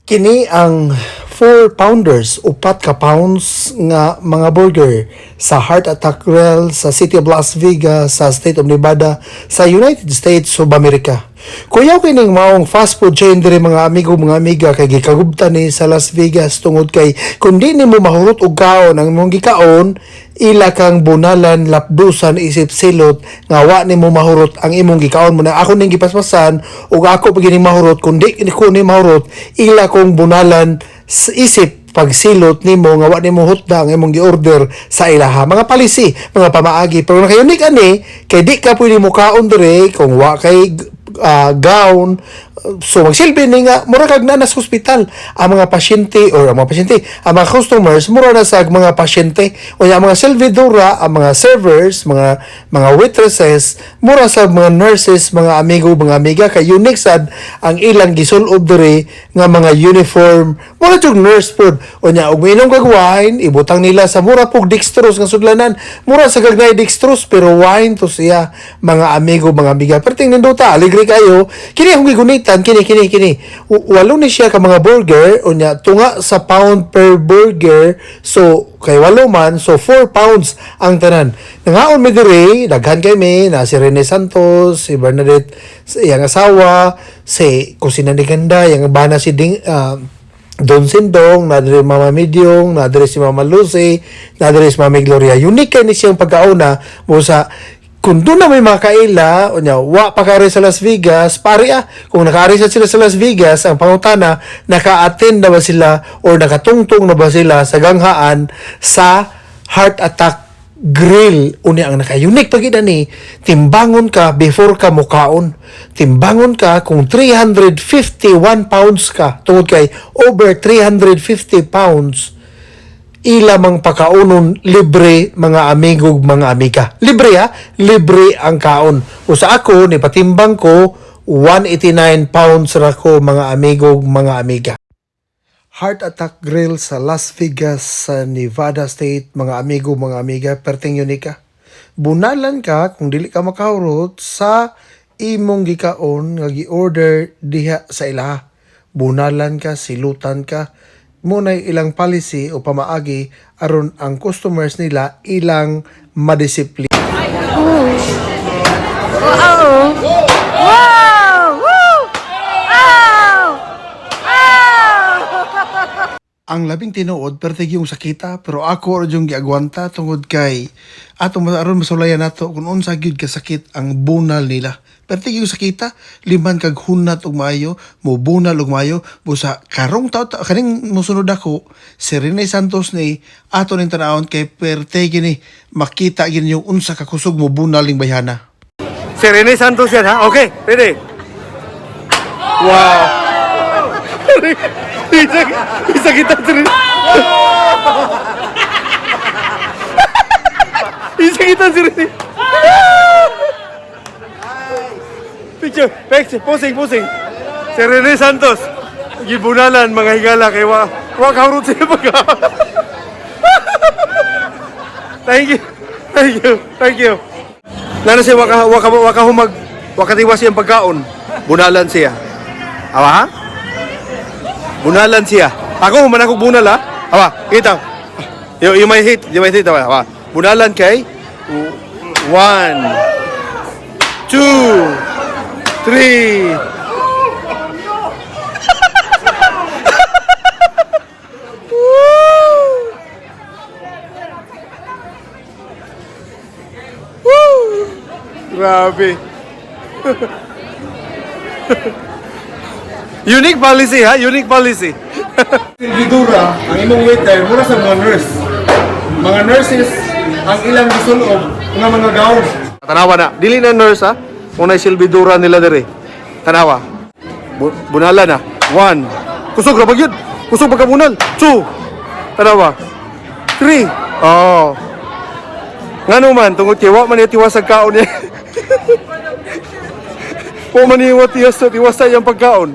Kini ang 4 pounders, 4 ka pounds nga mga burger sa Heart Attack Grill sa City of Las Vegas sa State of Nevada sa United States of America. Kuyaw kining maong fast food chain diri, mga amigo, mga amiga, kay gikagubtan ni sa Las Vegas tungod kay kung di nimo mahurot og kaon ang imong gikaon, ila kang bunalan, lapdusan isip silot nga wa nimo mahurot ang imong gikaon mo na. Ako ning gipaspasan ug ako pa gining mahurot. Kung di ko ni mahurot, ila kong bunalan isip pagsilot nimo nga wa nimo hutda ang imong gi-order sa ilaha. Mga policy, mga pamaagi, pero naka-unique ani kay di ka pwede mo kaon dire kung wa kay gown. So magsilbi ni nga mura kag naa sa ospital ang mga pasyente or ang mga pasyente, ang mga customers mura na sa mga pasyente. Unya ang mga servidora, ang mga servers, mga waitresses mura sa mga nurses, mga amigo, mga amiga, kay unique sad ang ilang gisulob diri nga mga uniform, mura jud nurse pod. Unya og minom kag wine, ibutang nila sa mura pug dextrose nga sudlanan, mura sa kagnay dextrose pero wine to siya, mga amigo, mga amiga. Perting nindota, alegre kayo. Kini akong gigunitan kini kini kini walo ni siya ka mga burger. Unya tunga sa pound per burger, so kay walo man, so 4 pounds ang tanan. Nangaon mi diri, daghan kay mi na si Rene Santos, si Bernadette sa iyang asawa, si Kusina ni Ganda, iyang bana, si Ding, Don Sindong, na diri Mama Midyong, na diri si Mama Lucy, na diri si Mami Gloria. Unique kay ni siyang pagkauna mo sa kung doon na may makaila, unya, wa pa kari sa Las Vegas, pare ah, kung nakaari sa sila sa Las Vegas, ang pangutana, naka-attend na ba sila or nakatungtong na ba sila sa ganghaan sa Heart Attack Grill? Unya ang naka-unique pag ni, timbangon ka before ka mukaon. Timbangon ka kung 351 pounds ka. Tungod kay over 350 pounds, ila mang pakaunon libre, mga amigo, mga amiga. Libre ha, libre ang kaon. O sa ako, ni patimbang ko, 189 pounds ra ko, mga amigo, mga amiga. Heart Attack Grill sa Las Vegas sa Nevada State, mga amigo, mga amiga, perting unika. Bunalan ka kung dili ka makahurot sa imong gikaon nga gi-order diha sa ilaha. Bunalan ka, silutan ka. Muna'y ilang policy o pamaagi aron ang customers nila ilang madisiplina. Wow! Wow! Woo! Ow! Ow! Ang labing tinuod, pertig yung sakita, pero ako ra yung giagwanta tungod kay ato aron masulayan nato kung unsa gyud kasakit ang bunal nila. Pertig yung sakita, liman kag hunat og maayo, mo bunal og maayo, busa karong taw kaning mosunod ako si Rene Santos ni ato ning tan-awon kay perte gini makita gini yung unsa ka kusog mo bunal ning bayhana. Si Rene Santos yan, ha? Okay, ready? Wow! Isa, isa kita si Rene. Isa kita si Rene. Picture, picture, posing, posing. Si Rene Santos. Gibunalan mga higala kay wa kahurot siya pagka. Thank you. Thank you. Thank you. Lalo siya waka humag waka tiwas siyang pagkaon. Bunalan siya. Awa ha? Bunalan siya. Ako man ako bunal ha. Awa, kita. You might hit, you might hit, awa. Awa. Bunalan kay one, two, three. Woo! Woo! Grabe. Unique policy ha, unique policy. Silvidura, ang imong waiter, mura sa mga nurse. Mga nurses, ang ilang gisulob nga mga gown. Tanawa na. Dili na nurse ha. Kung na silbidura nila diri. Tanawa. Bunala na. One. Kusog ra pag yun. Kusog pagkabunal. Two. Tanawa. Three. Oh. Ngano man, tungod kay wa man niya tiwas ang kaon niya. Wa man niya tiwas tiwas sa iyang pagkaon.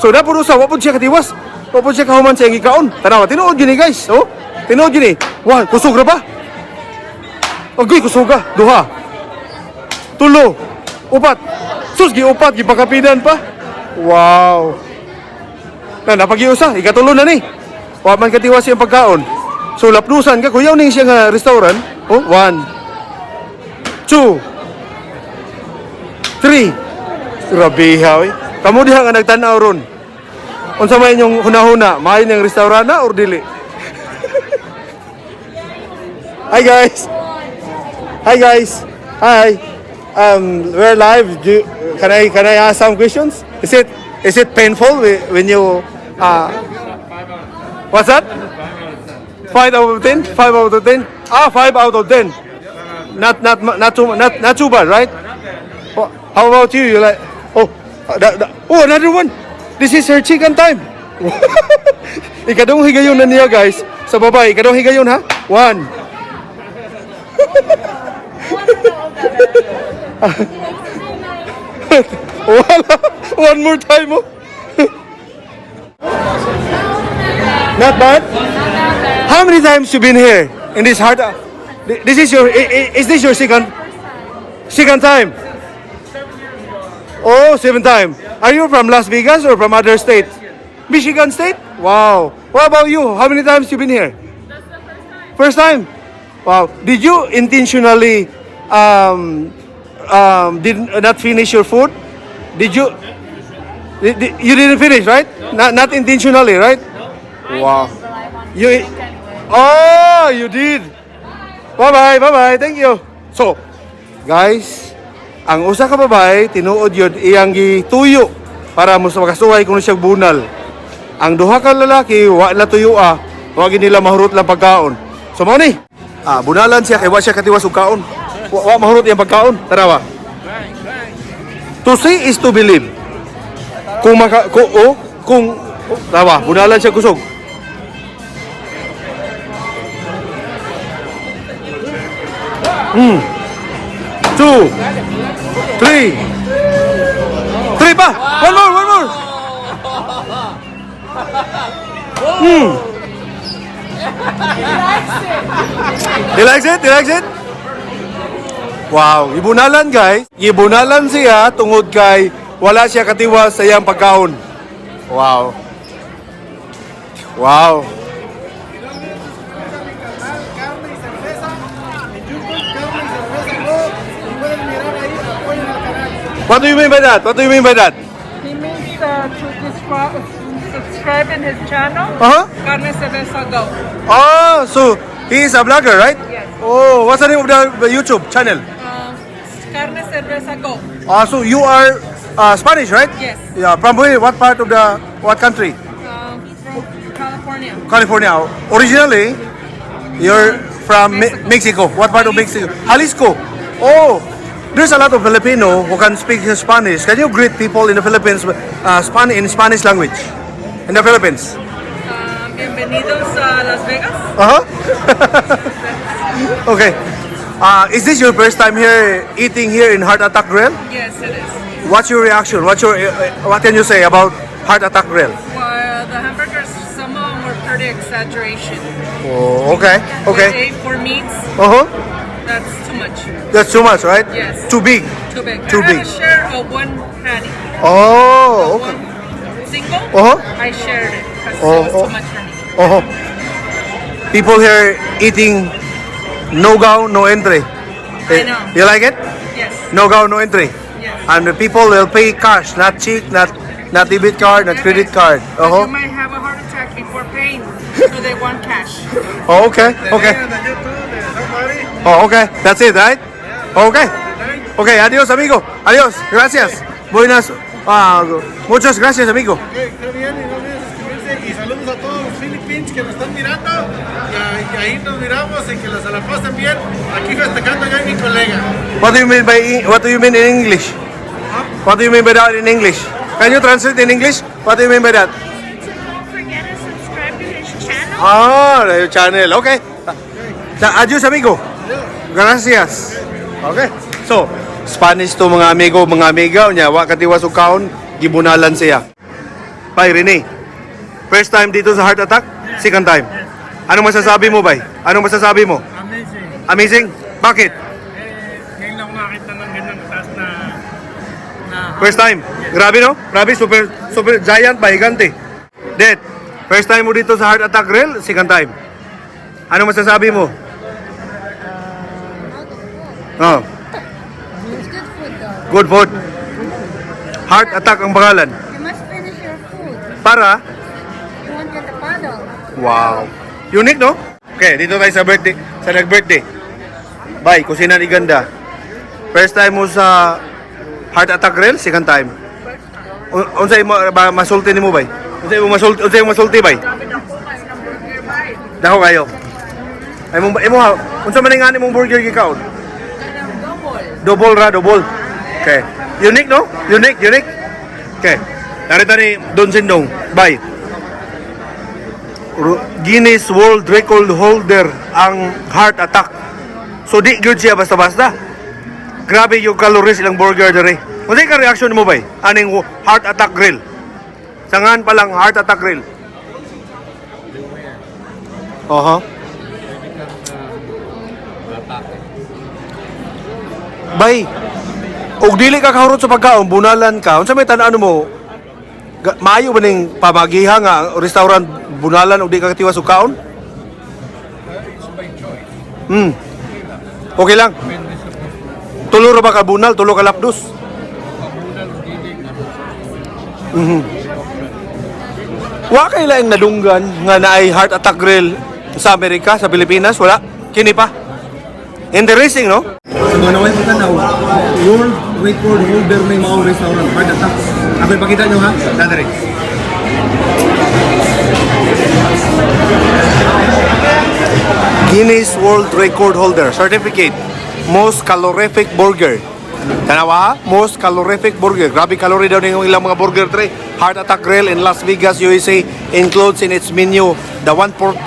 So na pud usa, wa pud siya katiwas. Wa pud siya kahuman sa iyang gikaon. Tanawa, tinuod gini guys. Oh. Tinuod gini. One, kusog ra ba? Agoy, kusuga. Duha. Tulo. Upat. Sus, giupat, gipakapinan pa. Wow. Na napagiusa, ikatulo na ni. Wa man katiwas iyang pagkaon. So lapnusan ka, kuyaw ning siya nga restaurant. Oh, one, two, three. Grabe ha, oy. Kamo diha nga nagtan-aw ron. Unsa may inyong hunahuna, maayo niyang restaurant na or dili? Hi, guys. Hi, guys. Hi. We're live. Can I ask some questions? Is it painful when you what's that? 5 out of 10? 5 out of 10? Ah, 5 out of 10. Not too bad, right? Oh, how about you? You like? Oh, oh, another one. This is her chicken time. Ikadong higayon na niya, guys. Sa babae, ikadong higayon ha. One. Wala. One more time, oh. Not bad. How many times you been here in this heart? This is your. Is this your second time? Oh, seven time. Are you from Las Vegas or from other state? Michigan State? Wow. What about you? How many times you been here? That's the first time. First time. Wow. Did you intentionally did not finish your food? Did you? You didn't finish, right? Not intentionally, right? Wow. You Oh, you did. Bye-bye, bye-bye. Thank you. So, guys, ang usa ka babae tinuod yun iyang gituyo para mo sa makasuway kung siya bunal. Ang duha ka lalaki wa na tuyo ah, wa gid nila mahurot lang pagkaon. So mao ni. Ah, bunalan siya kay wa siya katiwas og kaon. Wa mahurot iyang pagkaon. Tara. To see is to believe. Kung maka kung oh, kung oh, tawa, bunalan siya kusog. Two, three, three pa. One more, one more. He likes it? He likes it? Wow, ibunalan, guys. Ibunalan siya tungod kay wala siya katiwas sa iyang pagkaon. Wow. Wow. Carne y Cerveza, en YouTube, Carne y Cerveza Go, y pueden mirar ahí, apoyen al canal. What do you mean by that? What do you mean by that? He means to subscribe in his channel. Carne Cerveza Go. Oh, so he is a vlogger, right? Yes. Oh, what's the name of the YouTube channel? Carne Cerveza Go. Ah, so you are Spanish, right? Yes. Yeah, from where? What part of the what country? From California. California. Originally, you're from Mexico. What part of Mexico? Jalisco. Oh, there's a lot of Filipino who can speak Spanish. Can you greet people in the Philippines Spanish in Spanish language? In the Philippines. Bienvenidos a Las Vegas. Okay. Is this your first time here eating here in Heart Attack Grill? Yes, it is. What's your reaction? What can you say about Heart Attack Grill? Well, the hamburgers, some of them were pretty exaggeration. Oh, okay. Okay. We ate four meats. That's too much. That's too much, right? Yes. Too big. Too big. Too I big. had to share a one patty. Oh, okay. One single. I shared it because it was too much for me. Oh. People here eating no gown, no entry. I know. You like it? Yes. No gown, no entry. Yes. And the people will pay cash, not check, not debit card, not credit card. But you might have a heart attack before paying, so they want cash. Oh, okay. Oh, okay. That's it, right? Okay. Okay, adiós, amigo. Adiós. Gracias. Buenas. Ah, muchas gracias, amigo. Ok, está bien, y no olviden suscribirse y saludos a todos los Philippines que nos están mirando y ahí nos miramos y que se la pasen bien aquí festejando yo y mi colega. What do you mean in English? What do you mean by that in English? Can you translate in English? What do you mean by that? To don't forget to subscribe to his channel. Ah, your channel. Okay. Adios, amigo. Gracias. Okay. So, Spanish to, mga amigo, mga amiga. Unya, wa katiwas og kaon, gibunalan siya. Bay, Rene. First time dito sa Heart Attack? Second time. Anong masasabi mo, Bay? Anong masasabi mo? Amazing. Amazing? Bakit? Eh, ngayon lang ako nakakita ng ganyang taas na First time. Grabe, no? Grabe, super super giant ba? Higante. Det, first time mo dito sa Heart Attack Grill, second time. Ano masasabi mo? Oh. It's good food though. Good food. Heart Attack ang pangalan. You must finish your food. Para You won't get the paddle. Wow. Unique, no? Okay, dito tayo sa birthday, sa nag-birthday. Bye, Kusina ni Ganda. First time mo sa Heart Attack Grill, second time. Unsay mo ba masulti nimo, bay? Unsay mo masulti, bay? Dako kayo. Ay mo imo ha, unsa man nga nimong burger gikaon? Double ra, double. Okay. Unique, no? Unique, unique. Okay. Narito ni Don Sindong. Bye. Guinness World Record holder ang Heart Attack. So di gyud siya basta-basta. Grabe yung calories ilang burger dere. Unsay ka reaction mo, bay? Aning Heart Attack Grill? Sangan pa lang Heart Attack Grill. Oho. Bay, og dili ka kahurot sa pagkaon, bunalan ka. Unsa may tan-an mo? Maayo ba ning pamagiha nga ang restaurant bunalan og di ka katiwas og kaon? Okay lang. Tulo ra ba ka bunal, tulo ka lapdos? Wa kay laing nadunggan nga naay Heart Attack Grill sa Amerika, sa Pilipinas, wala. Kini pa. Interesting, no? Sa mga naway ko tanaw, world record holder may maong restaurant, Heart Attack. Ako ipakita nyo ha? Dadere. Guinness World Record holder certificate, most calorific burger. Tanawa ha? Most calorific burger. Grabe calorie daw yung ilang mga burger tre. Heart Attack Grill in Las Vegas, USA includes in its menu the 1.44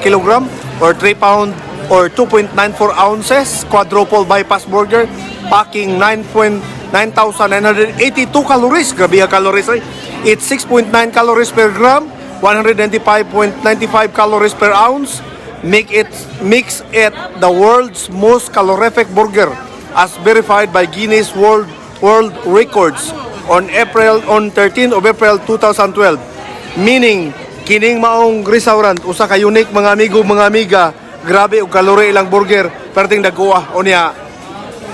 kilogram or 3 pound or 2.94 ounces quadruple bypass burger packing 9.9,982 calories. Grabe ang calories ay. It's 6.9 calories per gram, 195.95 calories per ounce. Makes it the world's most calorific burger as verified by Guinness World Records on 13 of April 2012. Meaning kining maong restaurant usa ka unique, mga amigo, mga amiga, grabe og calorie ilang burger, perting dagoa unya.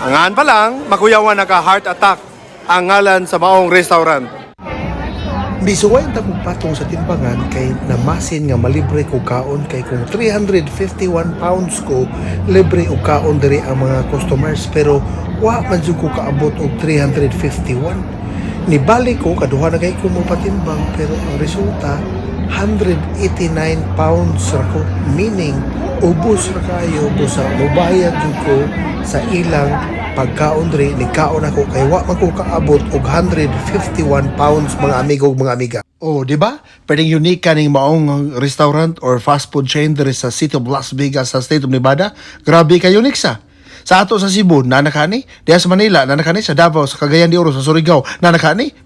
Angan pa lang, makuyawan na ka, Heart Attack ang ngalan sa maong restaurant. Misuway ang kog patong sa timbangan kay namasin nga malibre ko kaon, kay kung 351 pounds ko, libre og kaon diri ang mga customers, pero wa man jud ko kaabot og 351. Nibalik ko, kaduha na kay ko mo patimbang, pero ang resulta 189 pounds ra ko, meaning ubos ra kayo, busa mobayad jud ko sa ilang pagkaon diri. Nikaon ako kay wa man ko kaabot og 151 pounds, mga amigo ug mga amiga. Oh, di ba? Pwedeng unique kaning maong restaurant or fast food chain diri sa City of Las Vegas sa State of Nevada. Grabe ka unique sa. Sa ato sa Cebu, naa na kani. Diya sa Manila, naa na kani. Sa Davao, sa Cagayan de Oro, sa Surigao, naa na kani.